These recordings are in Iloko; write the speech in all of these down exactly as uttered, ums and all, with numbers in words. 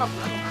Papa.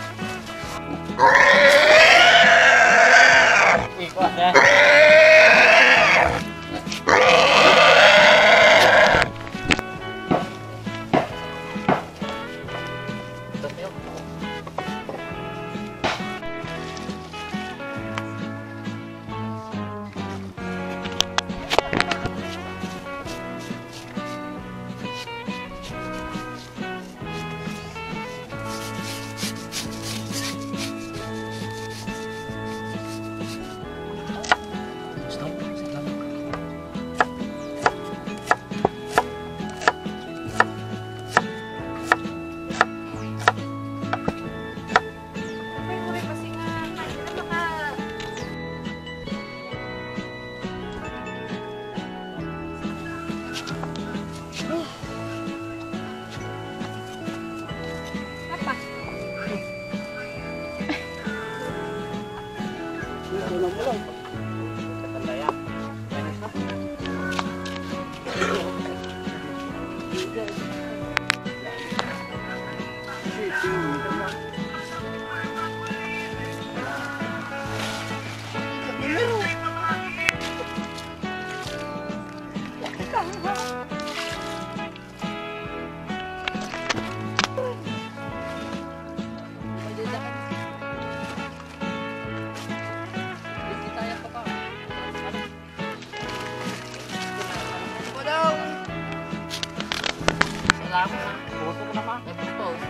Salamat. Boto ko na pa. Nagpropose.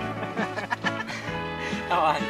Awan.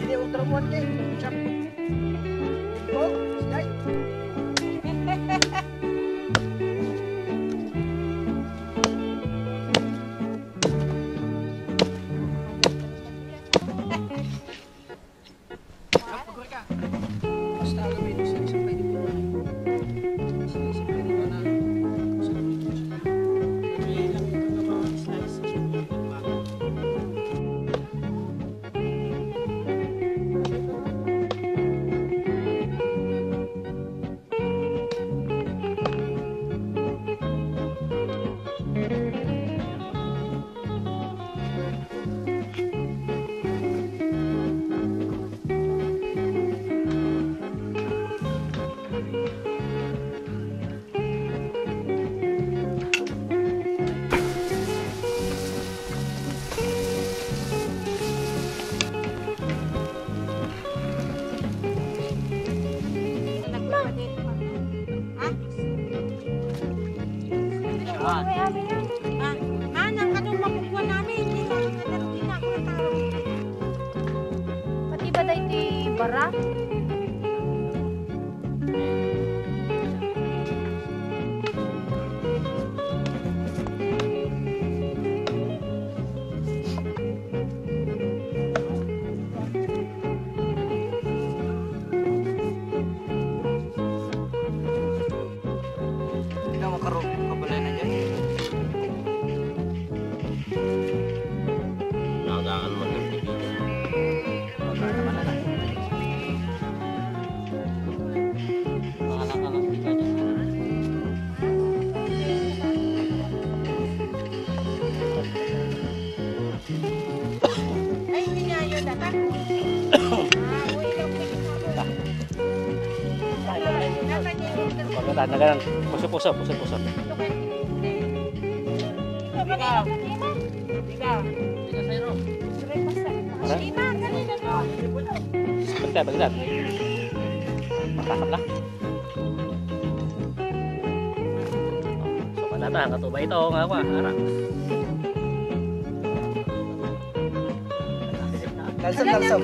Hindi, ultra one K. Siya. Oh, sky. Nagpapadit pa. Ha? Ah, manang kadong mapukuan namin. Hindi na, hindi na, hindi na ako natawag. Pati ba dahil ti bara? Ikaw, makarupit ka pala na dyan. Tan, naganan. Puso, puso, puso, puso. Ika. Ika. Ika, Sayro. Ara? Bantay, bantay. Matakap na. So, manata, katuba ito, nga kwa, ara. Kalsam, kalsam.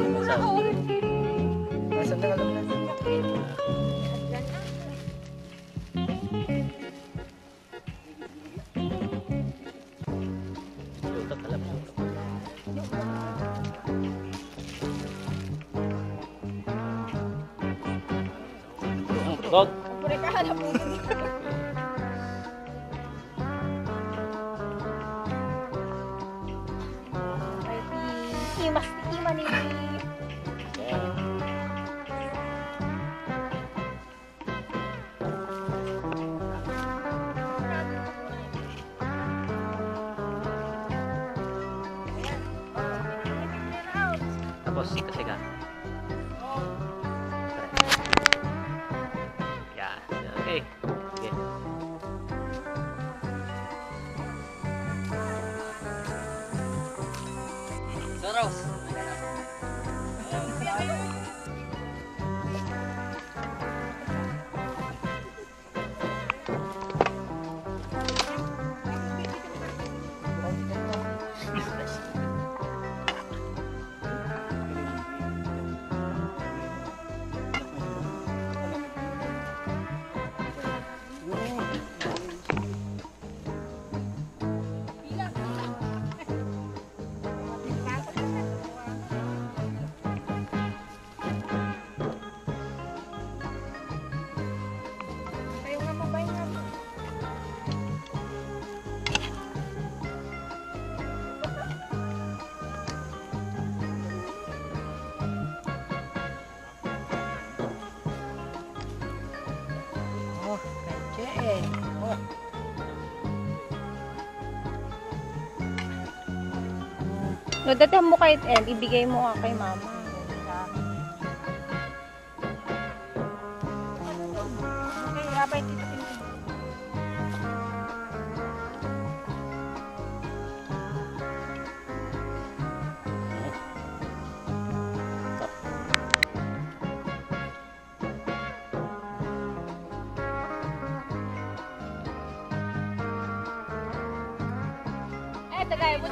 Kalsam na, kalsam na. Gog. Imas, iman ini. Tapos, sika-sika. Yan. Okay. Okay. Saros. Oh, kay J N. Oh. No, dati mo kay M, ibigay mo nga kay mama. Okay, abay, tita, tita. Eh, tagay mo.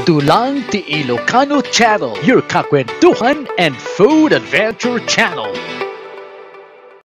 Dulang ti Ilocano Channel, your kakwentuhan and food adventure channel.